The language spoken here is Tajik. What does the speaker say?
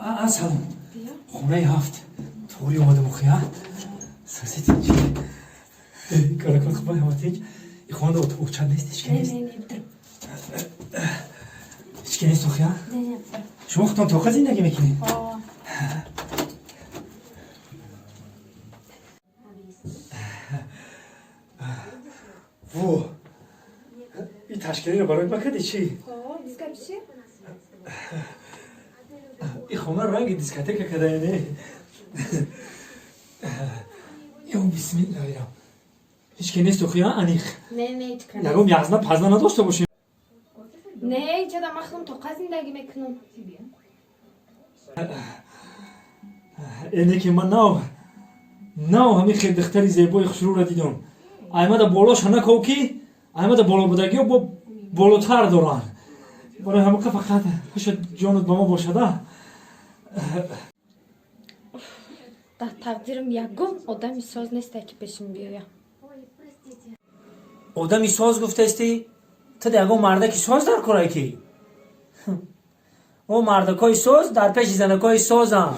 Салом, хонаи ҳафт туғри омадам. Охия, саси тинч, каракон хубай, ҳама тинч. И хонада оча нест, ҳечка нест? Ҳечка нест, охия. Шумо худтон тоқа зиндагӣ мекунед? Во, и ташкилиро барои ма кардӣ чӣ? И хона ранги дискотека кадаe, не? Ё бисмиллаҳирам, ҳечке нест, охия, аниқ? Ягон язна пазна надошта бошем? Не, иҷода ман худам тоқа зиндагӣ мекунам. Эне ки ман нав нав ҳамин хел духтари зебои хушрӯро дидам. Аймада болоша наков, ки аймада болобудагиё бо болотар доранд. Барои ҳамақа фақат ҳуша ҷонат ба мо бошада. Дар тақдирам ягон одами соз несте, ки пешим биёя. Одами соз гуфтаисти, ту ягон мардаки соз дар корае, ки о мардакҳои соз дар пеши занакҳои созанд.